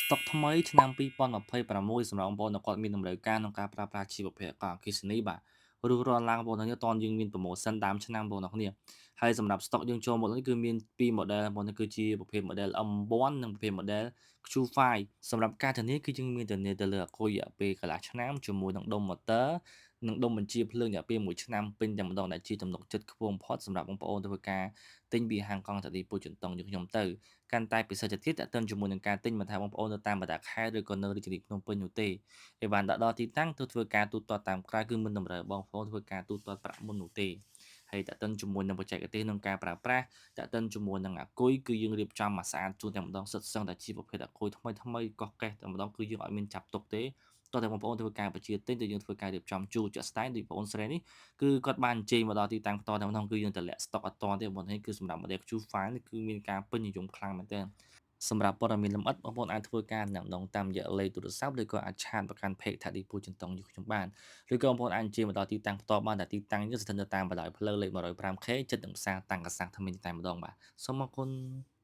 ស្តុកថ្មីឆ្នាំ2026សម្រាប់បងប្អូនដែលគាត់មានតម្រូវការក្នុងការប្រើប្រាស់ជីវភាពកង់អគ្គិសនីបាទរុះរាន់ឡើងបងប្អូនទាំងតនយើងមាន promotion ដើមឆ្នាំបងប្អូនគ្នាហើយសម្រាប់ស្តុកយើងចូលមកនេះគឺមាន2 model បងប្អូនគឺជាប្រភេទ model M1 និងប្រភេទ model Q5 សម្រាប់ការធានាគឺយើងមានធានាទៅលើអាគុយរយៈពេលកន្លះឆ្នាំជាមួយនឹងដុំ motor និងដុំបញ្ជាភ្លើងរយៈពេល1ឆ្នាំពេញតែម្ដងដែលជាទំនុកចិត្តខ្ពស់បំផុតសម្រាប់បងប្អូនធ្វើការទិញពីហាងកង់តាឌីពូជន្តុងយើងខ្ញុំទៅកាន់តែពិសេសទៅទៀតតើតិនជាមួយនឹងការទិញមិនថាបងប្អូននៅតាមបណ្ដាខេត្តឬក៏នៅរាជធានីភ្នំពេញនោះទេអីវ៉ាន់ដាក់ដល់ទីតាំងទៅធ្វើការទូទាត់តាមក្រោយគឺមិនតម្រូវបងប្អូនធ្វើការទូទាត់ប្រាក់មុននោះទេហើយតើតិនជាមួយនឹងបច្ចេកទេសក្នុងការប្រើប្រាស់តើតិនជាមួយនឹងអាគុយគឺយើងរៀបចំមកស្អាតជូនតែម្ដងសិតសឹងតែជាប្រភេទអាគុយថ្មីថ្មីកោះកេះតែម្ដងគឺយើងអត់មានចាប់ទុកទេតោះតែបងប្អូនធ្វើការបញ្ជាទិញទៅយើងធ្វើការរៀបចំជូរជាក់ស្ដែងដូចបងប្អូនស្រីនេះគឺគាត់បានអញ្ជើញមកដល់ទីតាំងផ្ទាល់តែម្ដងគឺយើងតម្លាក់ស្តុកអត់តទេបងប្អូនគឺសម្រាប់ model Q5 នេះគឺមានការពេញនិយមខ្លាំងមែនទែនសម្រាប់ព័ត៌មានលម្អិតបងប្អូនអាចធ្វើការណែនាំតាមរយៈលេខទូរស័ព្ទឬក៏អាច chat ប្រកាន់ page ថាឌីពូចិនតុងយើងខ្ញុំបានឬក៏បងប្អូនអាចអញ្ជើញមកដល់ទីតាំងផ្ទាល់បានតែទីតាំងនេះស្ថិតនៅតាមបណ្ដោយផ្លូវលេខ 105K ជិតនឹងផ្សារតាំងកាសាំងថ្មីតែម្ដងបាទសូមអរគុណ។